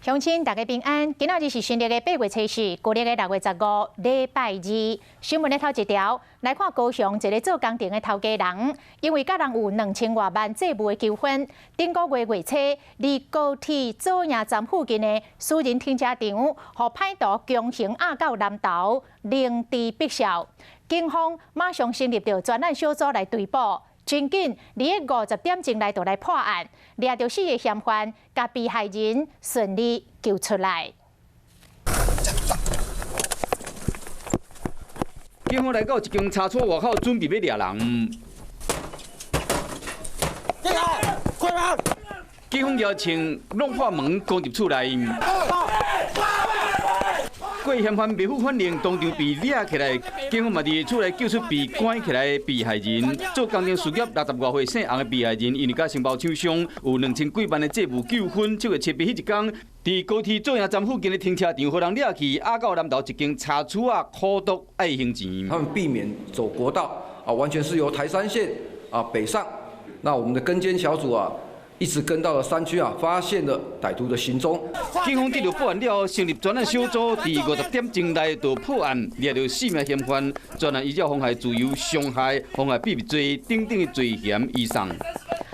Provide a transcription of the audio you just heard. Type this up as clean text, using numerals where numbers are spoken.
鄉親大家平安，今仔日是新曆的8月初四，舊曆的6月15，禮拜二。新聞的頭一條來看高雄一个做工程的頭家人，因為佮人有2000外萬債務的糾紛，頂個月月初，佇高鐵左營站附近的私人停車場，予歹徒強行壓到南投，靈智必笑。警方馬上成立著專案小組來追捕。真緊，佇個50點鐘內就來破案，掠著四个嫌犯，共被害人順利救出來。警方來到一間茶厝外口，準備欲掠人。警方邀請弄破門攻入厝內。過嫌犯袂赴反應，當場被掠起來。警方嘛佇厝內救出被關起來的被害人。做工程事業60外歲姓洪的被害人，因為佮承包廠商有2000幾萬的債務糾紛，7月7日彼一工，佇高鐵左營站附近的停車場，予人掠去，押到南投一間茶厝仔苦毒愛還錢。他們避免走國道啊，完全是由台三線啊北上。那我們的跟監小組啊，一直跟到了山區啊，發現了歹徒的行蹤。警方得著報案了後，成立專案小組，佇50點鐘內就破案，掠著四名嫌犯，專案依照妨害自由、傷害、妨害秘密罪等等的罪嫌移送。